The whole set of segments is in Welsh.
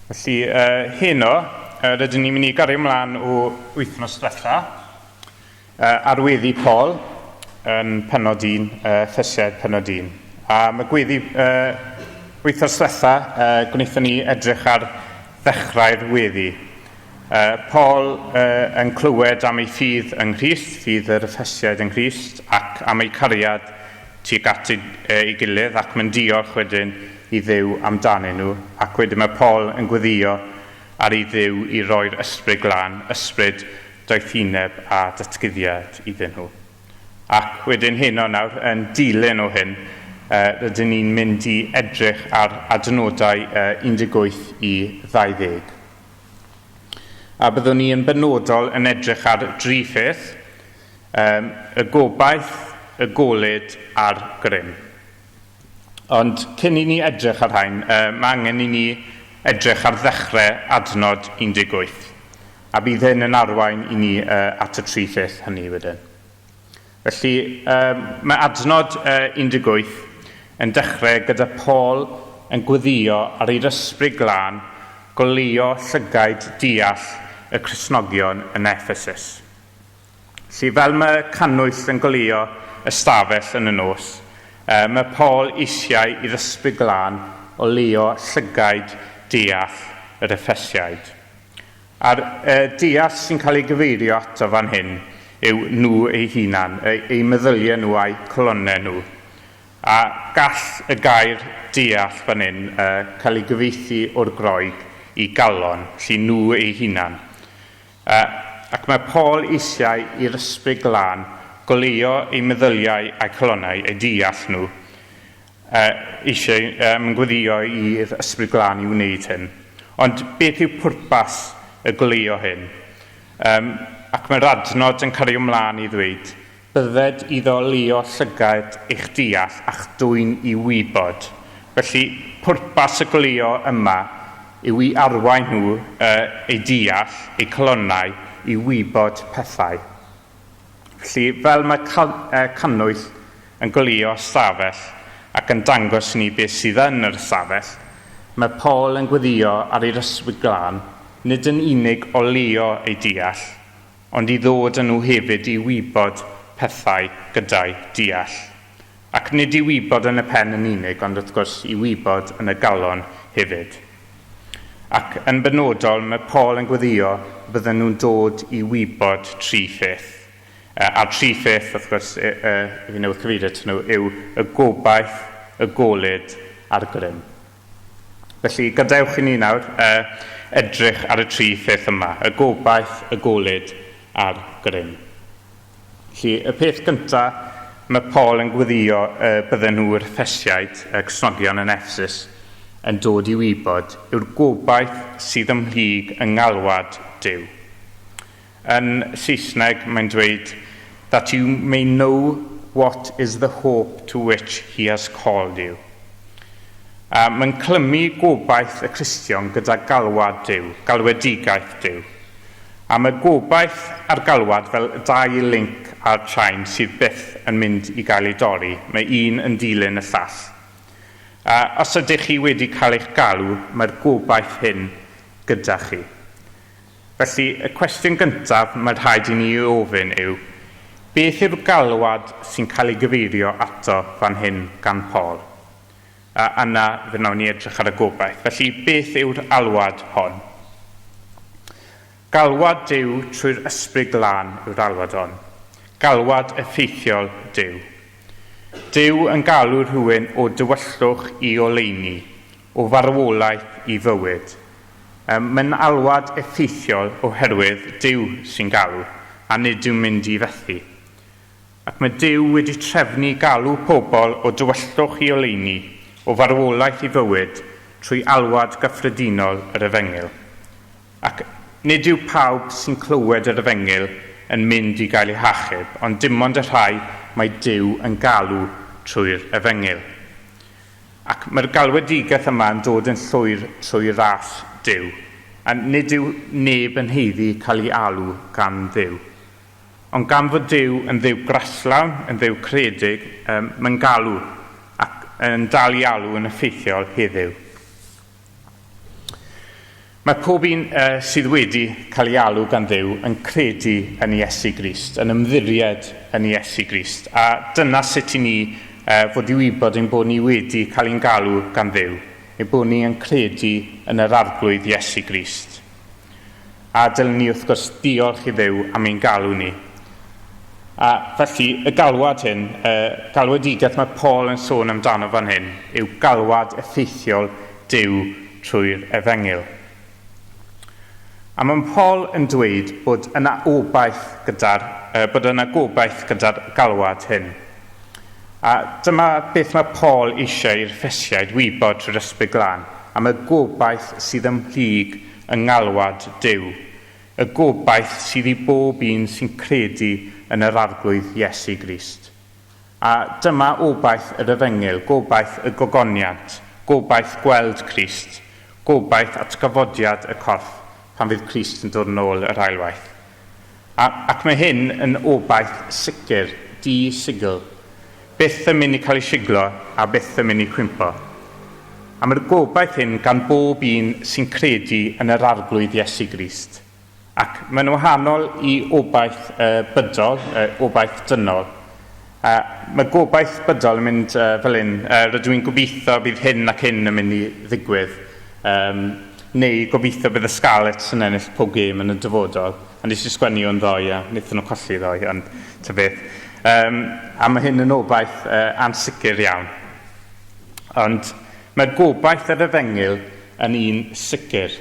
Felly, heno, rydyn ni'n mynd i gario ymlaen o wythnos diwetha, ar weddi Paul yn penod 1, Effesiaid penod 1. A mae gweddi wythnos diwetha, gwnaethon ni edrych ar ddechrau'r weddi. Paul yn clywed am ei ffydd yng Nghrist, ffydd yr Effesiaid yng Nghrist, ac am eu cariad tuag at ei gilydd, ac mae'n diolch wedyn i Dduw amdanyn nhw, ac wedyn mae Paul yn gweddïo ar i Dduw i roi'r Ysbryd Glân, ysbryd doethineb a datguddiad iddyn nhw. Ac wedyn heno nawr, yn dilyn o hyn, rydyn ni'n mynd i edrych ar adnodau 18 i 20. A byddwn ni yn benodol yn edrych ar dri pheth, y gobaith, y golud a'r grym. Ond cyn i ni edrych ar rhain, mae angen i ni edrych ar ddechrau adnod 18. A bydd hyn yn arwain i ni at y tri pheth hynny wedyn. Felly, mae adnod 18 yn dechrau gyda Paul yn gweddïo ar i'r Ysbryd Glân goleuo llygaid deall y Cristnogion yn Ephesus. Felly, fel mae cannwyll yn goleuo ystafell yn y nos, mae Paul eisiau i'r Ysbryd Glân oleuo llygaid deall yr Effesiaid. A'r deall sy'n cael ei gyfeirio ato fan hyn yw nhw eu hunan, eu meddyliau nhw a'u colonnau nhw. A gall y gair deall fan hyn cael ei gyfieithu o'r Groeg i galon, felly nhw eu hunan. Ac mae Paul eisiau i'r Ysbryd Glân goleuo eu meddyliau a'u calonnau, eu deall nhw. Eisiau, mae'n gweddïo i'r Ysbryd Glân i wneud hyn. Ond beth yw pwrpas y goleuo hyn? Ac mae'r adnod yn cario ymlaen i ddweud, Bydded iddo oleuo llygaid eich deall a'ch dwyn i wybod. Felly, pwrpas y goleuo yma yw i arwain nhw, eu deall, eu calonnau, i wybod pethau. Felly, fel mae cannwyll yn goleuo ystafell ac yn dangos i ni beth sydd yn yr ystafell, mae Paul yn gweddïo ar i'r Ysbryd Glân nid yn unig oleuo eu deall, ond i ddod â nhw hefyd i wybod pethau gyda'u deall. Ac nid i wybod yn y pen yn unig, ond wrth gwrs i wybod yn y galon hefyd. Ac yn benodol, mae Paul yn gweddïo y bydden nhw'n dod i wybod tri pheth. A'r tri pheth, wrth gwrs, fi newydd cyfeirio atyn nhw, yw y gobaith, y golud a'r grym. Felly, gadewch i ni nawr edrych ar y tri pheth yma, y gobaith, y golud a'r grym. Felly, y peth gyntaf mae Paul yn gweddïo y bydden nhw'r Effesiaid, y Cristnogion yn Ephesus, yn dod i wybod yw'r gobaith sydd ymhlyg yng ngalwad Duw. Yn Saesneg, mae'n dweud, that you may know what is the hope to which he has called you. A mae'n clymu gobaith y Cristion gyda galwad Duw, galwedigaeth Duw. A mae gobaith a'r galwad fel dau linc ar traen sydd byth yn mynd i gael ei dorri, mae un yn dilyn y llall. A os ydych chi wedi cael eich galw, mae'r gobaith hyn gyda chi. Felly, y cwestiwn gyntaf mae rhaid i ni ei ofyn yw, beth yw'r galwad sy'n cael ei gyfeirio ato fan hyn gan Paul? A yna, fe wnawn ni edrych ar y gobaith. Felly, beth yw'r alwad hon? Galwad Duw trwy'r Ysbryd Glân yw'r alwad hon. Galwad effeithiol Duw. Duw yn galw rhywun o dywyllwch i oleuni, o farwolaeth i fywyd. Mae'n alwad effeithiol oherwydd Duw sy'n galw, a nid yw'n mynd i fethu. Ac mae Duw wedi trefnu galw pobl o dywyllwch i oleuni, o farwolaeth i fywyd, trwy alwad gyffredinol yr Efengyl. Ac nid yw pawb sy'n clywed yr Efengyl yn mynd i gael eu hachub, ond dim ond y rhai mae Duw yn galw trwy'r Efengyl. Ac mae'r galwedigaeth yma yn dod yn llwyr trwy ras Duw, a nid yw neb yn haeddu cael ei alw gan Dduw. Ond gan fod Duw yn Dduw graslawn, yn Dduw caredig, mae'n galw, ac yn dal i alw yn effeithiol heddiw. Mae pob un sydd wedi cael ei alw gan Dduw yn credu yn Iesu Grist, yn ymddiried yn Iesu Grist, a dyna sut i ni fod i wybod ein bod ni wedi cael ein galw gan Dduw, ein bod ni yn credu yn yr Arglwydd Iesu Grist. A dylen ni wrth gwrs diolch i Dduw am ein galw ni. A felly, y galwad hyn, y galwedigaeth mae Paul yn sôn amdano fan hyn, yw galwad effeithiol Duw trwy'r Efengyl. A mae Paul yn dweud bod yna obaith gyda'r, bod yna gobaith gyda'r galwad hyn. A dyma beth mae Paul eisiau i'r Effesiaid wybod trwy'r Ysbryd Glân, am y gobaith sydd ymhlyg yng ngalwad Duw, y gobaith sydd i bob un sy'n credu yn yr Arglwydd Iesu Grist. A dyma obaith yr Efengyl, gobaith y gogoniant, gobaith gweld Crist, gobaith atgyfodiad y corff pan fydd Crist yn dod yn ôl yr ailwaith. A, ac mae hyn yn obaith sicr, di-sigl. Byth yn mynd i cael ei siglo a byth yn mynd i cwympo. A mae'r gobaith hyn gan bob un sy'n credu yn yr Arglwydd Iesu Grist. Ac mae'n wahanol i obaith bydol, obaith dynol. Mae gobaith bydol yn mynd fel hyn, rydw i'n gobeithio bydd hyn ac hyn yn mynd i ddigwydd, neu gobeithio bydd y Scarlets yn ennill pob gêm yn y dyfodol. A nes i sgwennu o'n ddoe a wnaethon nhw colli ddoe, ond ta beth. A mae hyn yn obaith ansicr iawn. Ond mae gobaith yr efengyl yn un sicr.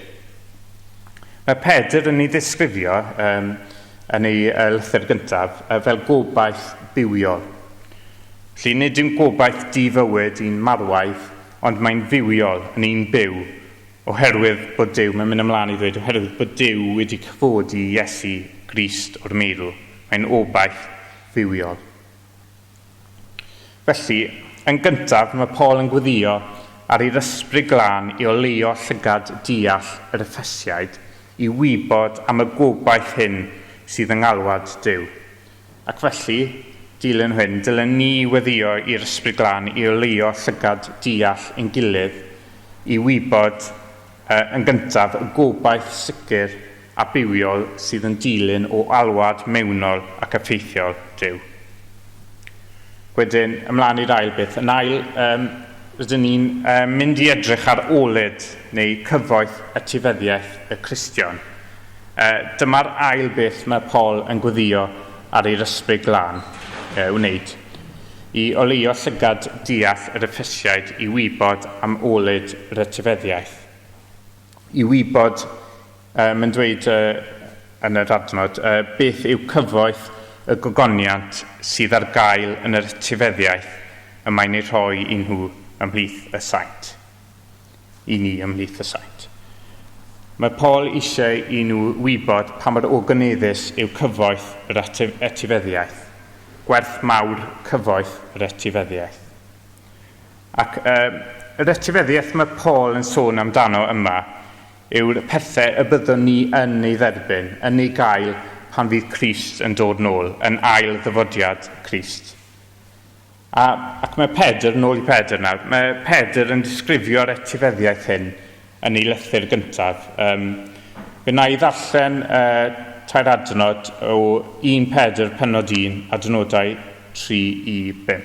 Mae Pedr yn ei ddisgrifio um, yn ei lythyr gyntaf fel gobaith bywiol. Felly nid yw'n gobaith di-fywyd i'n marwaidd, ond mae'n fywiol, yn un byw, oherwydd bod Duw, mae'n mynd ymlaen i ddweud, oherwydd bod Duw wedi cyfodi Iesu Grist o'r meirw. Mae'n obaith fywiol. Felly, yn gyntaf, mae Paul yn gweddïo ar i'r Ysbryd Glân i oleuo llygad deall yr Effesiaid i wybod am y gobaith hyn sydd yng ngalwad Duw. Ac felly, dilyn hyn, dylen ni weddïo i'r Ysbryd Glân i oleuo llygad deall ein gilydd i wybod, yn gyntaf, y gobaith sicr a bywiol sydd yn dilyn o alwad mewnol ac effeithiol Duw. Wedyn, ymlaen i'r ail beth. Yn ail, um, rydyn ni'n um, mynd i edrych ar olud neu cyfoeth etifeddiaeth y Cristion. Uh, dyma'r ail beth mae Paul yn gweddio ar ei ysbryd glân uh, wneud. I oleuo llygad deall yr Effesiaid i wybod am olud yr etifeddiaeth. I wybod Mae'n dweud yn yr adnod, beth yw cyfoeth y gogoniant sydd ar gael yn yr etifeddiaeth y mae'n ei rhoi i nhw ymhlith y saint. I ni ymhlith y saint. Mae Paul eisiau i nhw wybod pa mor ogoneddus yw cyfoeth yr etifeddiaeth, gwerth mawr cyfoeth yr etifeddiaeth. Ac yr etifeddiaeth mae Paul yn sôn amdano yma yw'r pethau y byddwn ni yn ei dderbyn, yn ei gael pan fydd Crist yn dod nôl, yn ail ddyfodiad Crist. A, ac mae Pedr, nôl i Pedr nawr, mae Pedr yn disgrifio'r etifeddiaeth hyn yn ei lythyr gyntaf. Um, fe wna i ddarllen tair adnod o 1 Pedr penod 1 adnodau 3 i 5.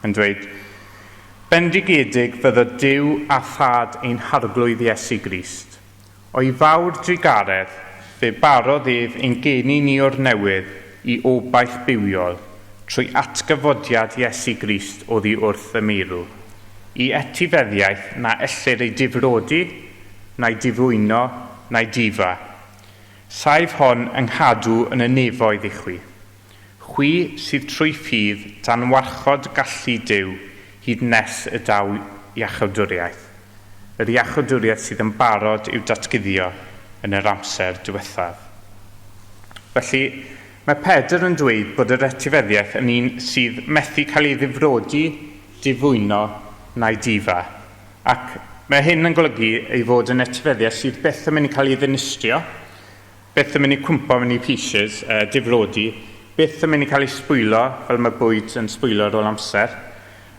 Yn dweud, Bendigedig fyddo Duw a Thad ein Harglwydd Iesu Grist. O'i fawr drugaredd, fe barodd ef ein geni ni o'r newydd i obaith bywiol, trwy atgyfodiad Iesu Grist oddi wrth y meirw, i etifeddiaeth na ellir ei difrodi, na'i difwyno, na'i difa. Saif hon yng nghadw yn y nefoedd i chwi. Chwi sydd trwy ffydd dan warchod gallu Duw hyd nes y daw iachawdwriaeth, yr iachawdwriaeth sydd yn barod i'w datguddio yn yr amser diwethaf. Felly, mae Pedr yn dweud bod yr etifeddiaeth yn un sydd methu cael ei ddifrodi, difwyno na'i difa. Ac mae hyn yn golygu ei fod yn etifeddiaeth sydd byth yn mynd i cael ei ddinistrio, Byth yn mynd i cwmpo mewn i pieces, difrodi, byth yn mynd i cael ei sbwylo, fel mae bwyd yn sbwylo ar ôl amser,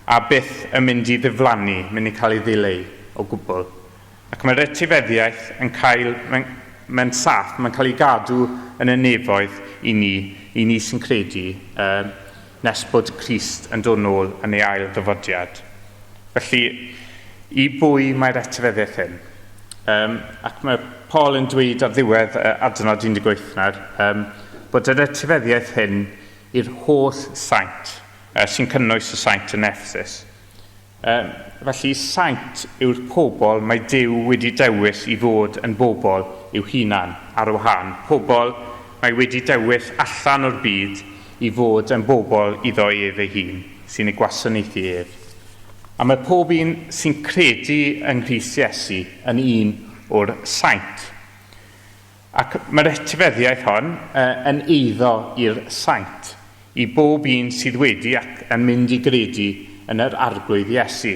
a byth yn mynd i ddiflannu, mynd i cael ei ddileu o gwbl. Ac mae'r etifeddiaeth yn cael, mae'n mae saff, mae'n cael ei gadw yn y nefoedd i ni, i ni sy'n credu, nes bod Crist yn dod nôl yn ei ail ddyfodiad. Felly, i bwy mae'r etifeddiaeth hyn? Ac mae Paul yn dweud ar ddiwedd adnod 18 nawr, bod yr etifeddiaeth hyn i'r holl saint, sy'n cynnwys y saint yn Ephesus. Felly, saint yw'r pobl mae Duw wedi dewis i fod yn bobl i'w hunan ar wahân. Pobl mae wedi dewis allan o'r byd i fod yn bobl iddo ef ei hun, sy'n ei gwasanaethu ef. A mae pob un sy'n credu yng Nghrist Iesu yn un o'r saint. Ac mae'r etifeddiaeth hon yn eiddo i'r saint, i bob un sydd wedi ac yn mynd i gredu yn yr Arglwydd Iesu,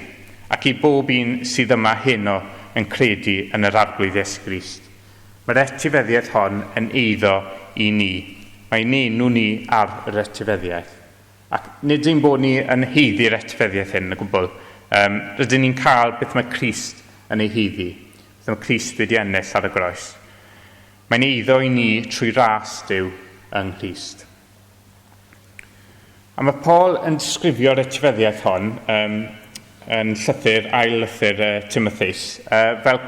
ac i bob un sydd yma heno yn credu yn yr Arglwydd Iesu Grist. Mae'r etifeddiaeth hon yn eiddo i ni. Mae'n enw ni ar yr etifeddiaeth. Ac nid ein bod ni yn haeddu'r etifeddiaeth hyn o gwbl. Rydyn ni'n cael beth mae Crist yn ei haeddu, beth mae Crist wedi ennill ar y groes. Mae'n eiddo i ni trwy ras Duw yng Nghrist. A mae Paul yn disgrifio'r etifeddiaeth hon yn llythyr, ail lythyr Timotheus, fel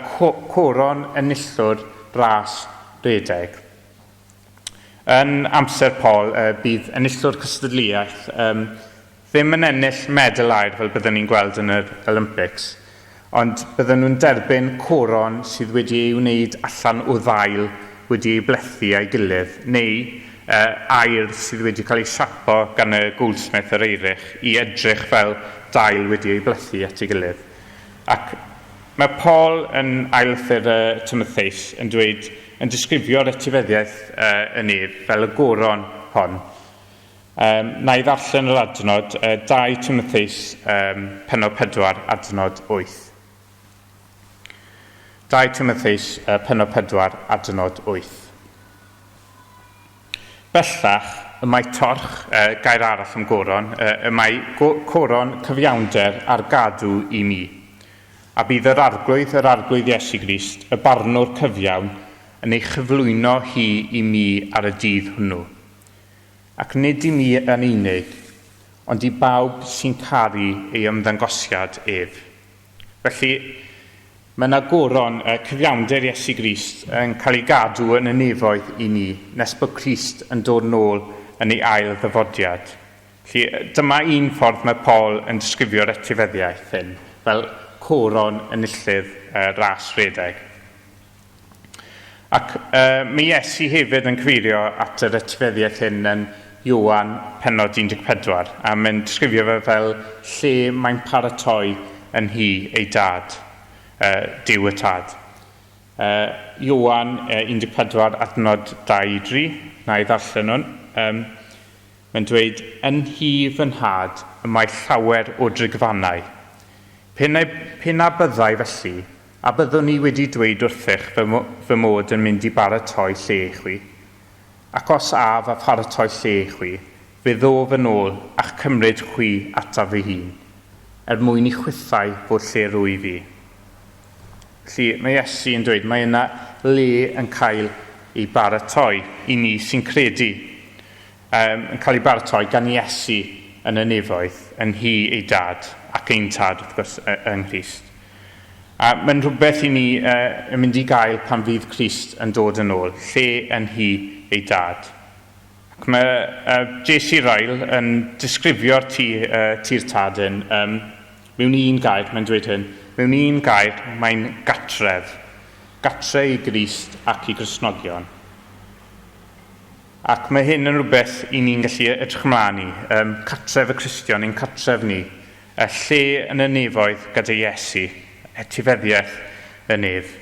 coron enillwr ras redeg. Yn amser Paul, bydd enillwr cystadleuaeth ddim yn ennill medal aur fel byddwn ni'n gweld yn yr Olympics, ond bydden nhw'n derbyn coron sydd wedi ei wneud allan o ddail wedi ei blethu a'i gilydd, neu aur sydd wedi cael ei siapo gan y goldsmith yr eirych i edrych fel dail wedi ei blethu at ei gilydd. Ac mae Paul yn ail lythyr Timotheus yn dweud, yn disgrifio'r etifeddiaeth yn ef fel y goron hon. Na i ddarllen yr adnod, 2 Timotheus pennod 4, adnod 8. 2 Timotheus pennod 4, adnod 8. Bellach, y mae torch, gair arall am goron, y mae coron cyfiawnder ar gadw i mi. A bydd yr Arglwydd, yr Arglwydd Iesu Grist, y barnwr cyfiawn, yn ei chyflwyno hi i mi ar y dydd hwnnw. Ac nid i mi yn unig, ond i bawb sy'n caru ei ymddangosiad ef. Felly, mae yna goron cyfiawnder Iesu Grist yn cael ei gadw yn y nefoedd i ni, nes bod Crist yn dod nôl yn ei ail ddyfodiad. Felly, dyma un ffordd mae Paul yn disgrifio'r etifeddiaeth hyn, fel coron enillydd ras redeg. Ac mae Iesu hefyd yn cyfeirio at yr etifeddiaeth hyn yn Ioan pennod 14, a mae'n disgrifio fe fel lle mae'n paratoi yn nhŷ ei dad, Duw y Tad. Ioan 14 adnod 2 i 3, na i ddarllen hwn. Mae'n dweud, Yn nhŷ fy nhad y mae llawer o drigfannau. Pe na, pe na byddai felly, a byddwn i wedi dweud wrthych fy, fy mod yn mynd i baratoi lle i chwi? Ac os af a pharatoi lle i chwi, fe ddof yn ôl a'ch cymryd chwi ataf fy hun, er mwyn i chwithau fod lle rwyf i. Felly, mae Iesu yn dweud mae yna le yn cael ei baratoi i ni sy'n credu, yn cael ei baratoi gan Iesu yn y nefoedd, yn nhŷ ei dad, ac ein tad, wrth gwrs, yng Nghrist. A mae'n rhywbeth i ni yn mynd i gael pan fydd Crist yn dod yn ôl, lle yn nhŷ ei dad. Ac mae J.C. Ryle yn disgrifio'r tŷ, tŷ'r tad hyn, mewn un gair, mae'n dweud hyn, mewn un gair, mae'n gatref. Gatre i Grist ac i Gristnogion. Ac mae hyn yn rhywbeth i ni'n gallu edrych ymlaen i. Cartref y Cristion, ein cartref ni. Y lle yn y nefoedd gyda Iesu, etifeddiaeth y nef.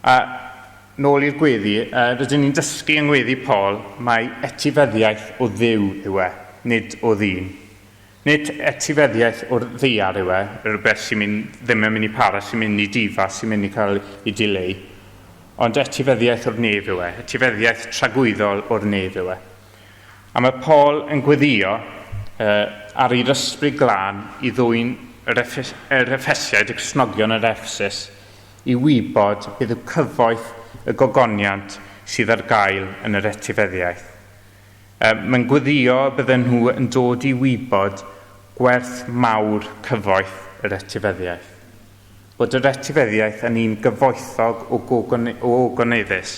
A nôl i'r gweddi, rydyn ni'n dysgu yng ngweddi Paul mai etifeddiaeth o Dduw yw e, nid o ddyn. Nid etifeddiaeth o'r ddaear yw e, rhywbeth sy'n mynd, ddim yn mynd i para, sy'n mynd i difa, sy'n mynd i cael ei dileu, ond etifeddiaeth o'r nef yw e, etifeddiaeth tragwyddol o'r nef yw e. A mae Paul yn gweddio ar i'r Ysbryd Glân i ddwyn yr, Effes, yr Effesiaid, y Cristnogion yr Effesus, i wybod bydd y cyfoeth y gogoniant sydd ar gael yn yr etifeddiaeth. Mae'n gweddio bydden nhw yn dod i wybod gwerth mawr cyfoeth yr etifeddiaeth. Bod yr etifeddiaeth yn un gyfoethog o, gogon, o ogoneddus.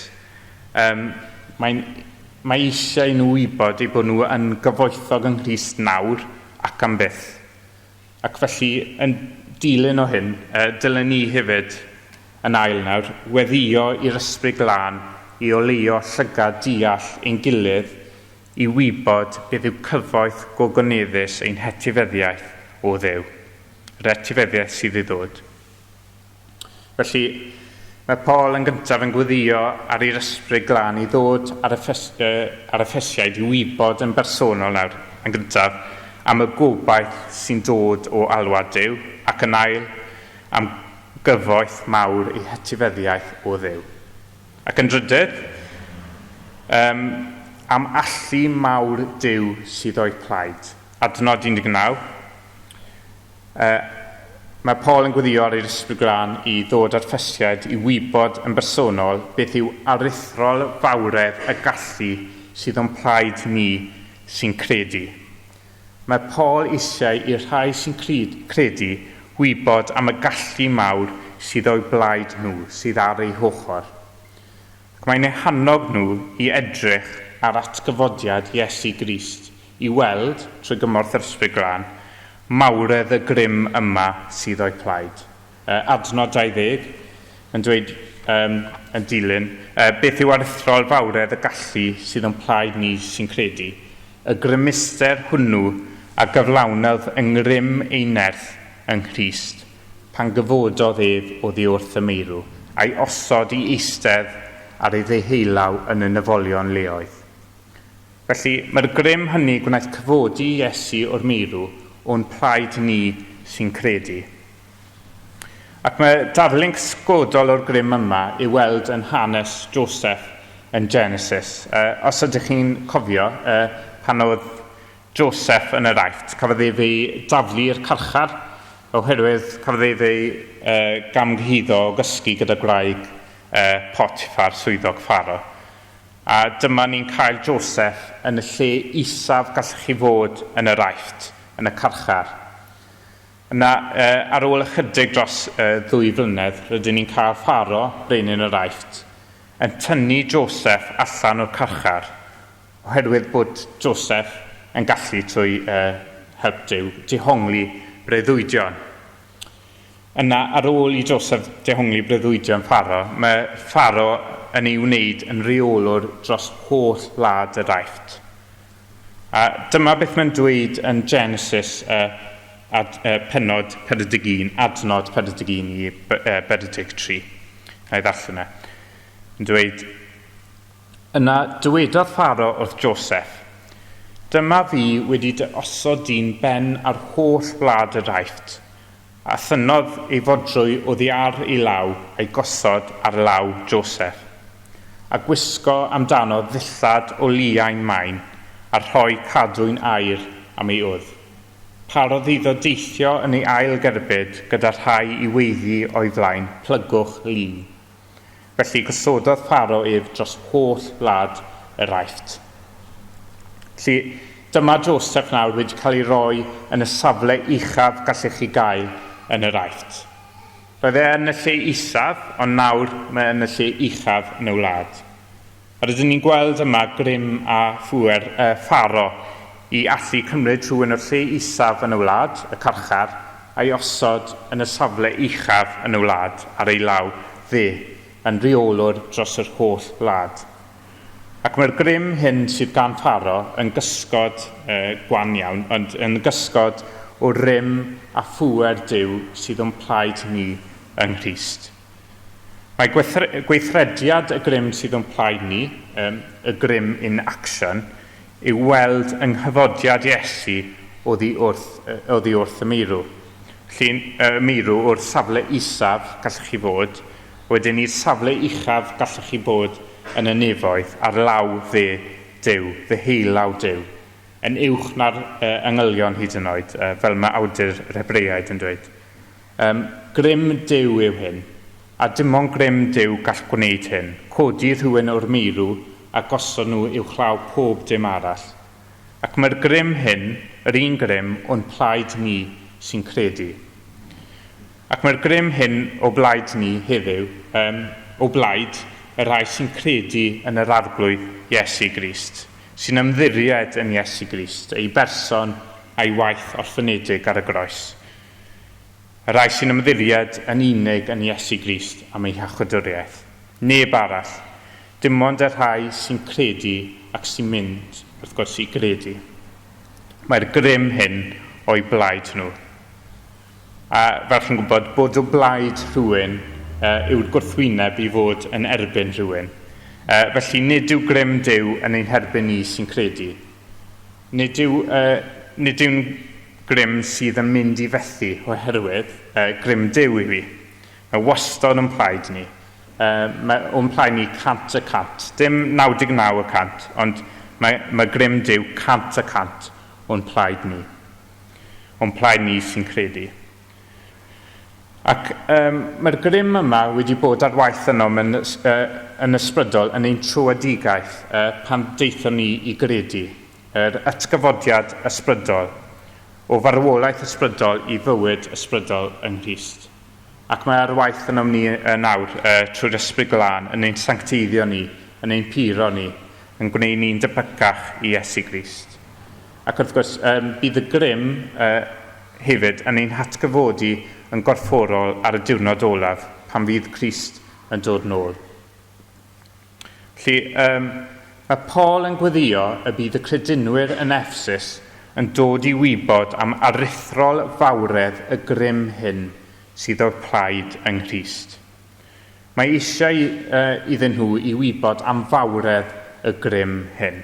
Mae'n, mae eisiau nhw wybod eu bod nhw yn gyfoethog yng Nghrist nawr ac am byth. Ac felly, yn dilyn o hyn, dylen ni hefyd, yn ail nawr, weddïo i'r Ysbryd Glân i oleuo llygad deall ein gilydd i wybod beth yw cyfoeth gogoneddus ein hetifeddiaeth o Dduw, yr etifeddiaeth sydd i ddod. Felly, mae Paul yn gyntaf yn gweddïo ar i'r Ysbryd Glân i ddod ar, Effes, ar Effesiaid i wybod yn bersonol nawr, yn gyntaf, am y gobaith sy'n dod o alwad Duw, ac yn ail, am gyfoeth mawr ei hetifeddiaeth o Dduw. Ac yn drydydd, um, am allu mawr Duw sydd o'i plaid. Adnod 19. Mae Paul yn gweddio ar i'r Ysbryd Glân i ddod â'r Ffesiaid i wybod yn bersonol beth yw aruthrol fawredd y gallu sydd o'n plaid ni sy'n credu. Mae Paul eisiau i'r rhai sy'n credu wybod am y gallu mawr sydd o'u blaid nhw, sydd ar eu hochr. Ac mae'n eu hannog nhw i edrych ar atgyfodiad Iesu Grist i weld, trwy gymorth yr Ysbryd Glân, mawredd y grym yma sydd o'i plaid. Adnod 20 yn dweud, um, yn dilyn, beth yw aruthrol fawredd y gallu sydd o'n plaid ni sy'n credu, y grymuster hwnnw a gyflawnodd yng ngrym ei nerth yng Nghrist, pan gyfododd ef oddi wrth y meirw, a'i osod i eistedd ar ei ddeheulaw yn y nefolion leoedd. Felly, mae'r grym hynny gwnaeth cyfodi Iesu o'r meirw o'n plaid ni sy'n credu. Ac mae darlun cysgodol o'r grym yma i'w weld yn hanes Joseph yn Genesis. Os ydych chi'n cofio, pan oedd Joseph yn yr Aifft, cafodd ef ei daflu i'r carchar oherwydd cafodd ef ei gamgyhuddo o gysgu gyda gwraig Potiphar, swyddog Pharaoh. A dyma ni'n cael Joseph yn y lle isaf gallech chi fod yn yr Aifft, yn y carchar. Yna, ar ôl ychydig dros ddwy flynedd, rydyn ni'n cael Pharaoh, brenin yr Aifft, yn tynnu Joseph allan o'r carchar, oherwydd bod Joseph yn gallu, trwy help Duw, dehongli breuddwydion. Yna, ar ôl i Joseph dehongli breuddwydion Pharaoh, mae Pharaoh yn ei wneud yn reolwr dros holl wlad yr Aifft. A dyma beth mae'n dweud yn Genesis ad, pennod 41, adnod 41 i 43. Na i ddarllen e. Yn dweud, Yna dywedodd Pharaoh wrth Joseph, Dyma fi wedi dy osod di'n ben ar holl wlad yr Aifft. A thynnodd ei fodrwy oddi ar ei law a'i gosod ar law Joseph, a gwisgo amdano ddillad o liain main, a rhoi cadwyn aur am ei wddf. Parodd iddo deithio yn ei ail gerbyd gyda rhai i weiddi o'i flaen, Plygwch lin. Felly gosododd Pharo ef dros holl wlad yr Aifft. Felly, dyma Joseph nawr wedi cael ei roi yn y safle uchaf gallech chi gael yn yr Aifft. Roedd e yn y lle isaf, ond nawr mae yn y lle uchaf yn y wlad. A rydyn ni'n gweld yma grym a phŵer Pharo i allu cymryd rhywun o'r lle isaf yn y wlad, y carchar, a'i osod yn y safle uchaf yn y wlad ar ei law dde, yn reolwr dros yr holl wlad. Ac mae'r grym hyn sydd gan Pharo yn gysgod gwan iawn, ond yn gysgod o rym a phŵer Duw sydd o'n plaid ni yng Nghrist. Mae gweithrediad y grym sydd o'n plaid ni, y grym in action, i'w weld yng nghyfodiad Iesu oddi wrth, oddi wrth y meirw. Felly, y meirw o'r safle isaf gallech chi fod, wedyn i'r safle uchaf gallech chi bod yn y nefoedd, ar law dde Duw, ddeheulaw Duw. Yn uwch na'r angylion hyd yn oed, fel mae awdur yr Hebreaid yn dweud. Grym Duw yw hyn, a dim ond grym Duw gall gwneud hyn, codi rhywun o'r meirw a gosod nhw uwchlaw pob dim arall. Ac mae'r grym hyn, yr un grym, o'n plaid ni sy'n credu. Ac mae'r grym hyn o blaid ni heddiw, o blaid y rhai sy'n credu yn yr Arglwydd Iesu Grist, sy'n ymddiried yn Iesu Grist, ei berson a'i waith orffenedig ar y groes. Y rhai sy'n ymddiried yn unig yn Iesu Grist am eu hiachawdwriaeth. Neb arall. Dim ond y rhai sy'n credu ac sy'n mynd, wrth gwrs, i gredu. Mae'r grym hyn o'u blaid nhw. A fel chi'n gwybod, bod o blaid rhywun yw'r gwrthwyneb i fod yn erbyn rhywun. Felly nid yw grym Duw yn ein herbyn ni sy'n credu. Nid yw, nid yw'n grym sydd yn mynd i fethu oherwydd grym Duw yw hi. Mae wastad o'n plaid ni. Mae o'n plaid ni 100%. Dim 99%, ond mae grym Duw 100% o'n plaid ni. O'n plaid ni sy'n credu. Ac mae'r grym yma wedi bod ar waith ynom yn ysbrydol yn ein tröedigaeth pan daethon ni i gredu, yr atgyfodiad ysbrydol, o farwolaeth ysbrydol i fywyd ysbrydol yng Nghrist. Ac mae ar waith ynom ni yn awr trwy'r Ysbryd Glân yn ein sancteiddio ni, yn ein puro ni, yn gwneud ni'n debycach i Iesu Grist. Ac wrth gwrs, bydd y grym hefyd yn ein hatgyfodi yn gorfforol ar y diwrnod olaf, pan fydd Crist yn dod nôl. Felly, mae Paul yn gweddïo y bydd y credinwyr yn Effesus yn dod i wybod am aruthrol fawredd y grym hyn sydd o'r plaid yng Nghrist. Mae eisiau iddyn nhw i wybod am fawredd y grym hyn.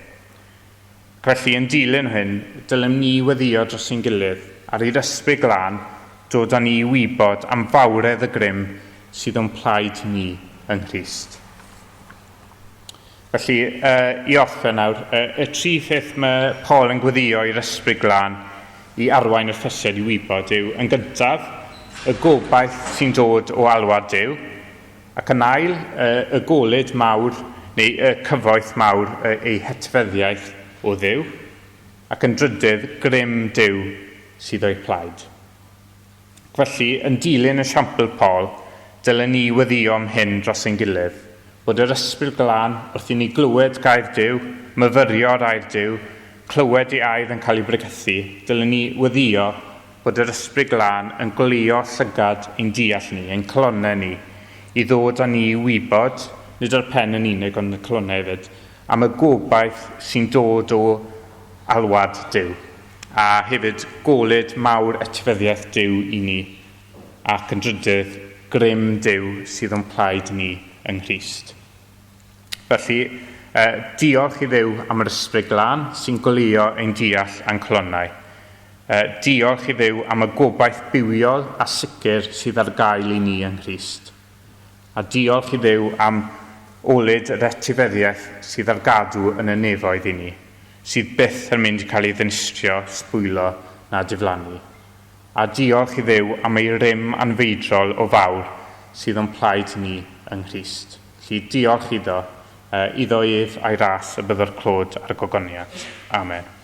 Felly, yn dilyn hyn, dylem ni weddïo dros ein gilydd, ar i'r Ysbryd Glân dod â ni i wybod am fawredd y grym sydd o'n plaid ni yng Nghrist. Felly, i orffen nawr, y tri pheth mae Paul yn gweddïo i'r Ysbryd Glân i arwain yr Effesiaid i wybod yw, yn gyntaf, y gobaith sy'n dod o alwad Duw, Ac yn ail, y golud mawr, neu y cyfoeth mawr, ei hetifeddiaeth o Dduw. Ac yn drydydd, grym Duw sydd o'i phlaid. Felly, yn dilyn esiampl Paul, dylen ni weddïo am hyn dros ein gilydd, bod yr Ysbryd Glân, wrth i ni glywed gair Duw, myfyrio ar air Duw, clywed ei air yn cael ei bregethu, dylen ni weddïo bod yr Ysbryd Glân yn goleuo llygad ein deall ni, ein calonnau ni, i ddod â ni i wybod, nid o'r pen yn unig ond y calonnau hefyd, am y gobaith sy'n dod o alwad Duw, a hefyd golud mawr etifeddiaeth Duw i ni, ac yn drydydd, grym Duw sydd o'n plaid ni yng Nghrist. Felly, diolch i Dduw am yr Ysbryd Glân sy'n goleuo ein deall a'n calonnau. Diolch i Dduw am y gobaith bywiol a sicr sydd ar gael i ni yng Nghrist. A diolch i Dduw am olud yr etifeddiaeth sydd ar gadw yn y nefoedd i ni, sydd byth yn mynd i cael ei ddinistrio, sbwylo na diflannu. A diolch i Dduw am ei rym anfeidrol o fawr sydd o'n plaid ni yng Nghrist. Felly diolch iddo, iddo ef a'i ras y byddo'r clod a'r gogoniant. Amen.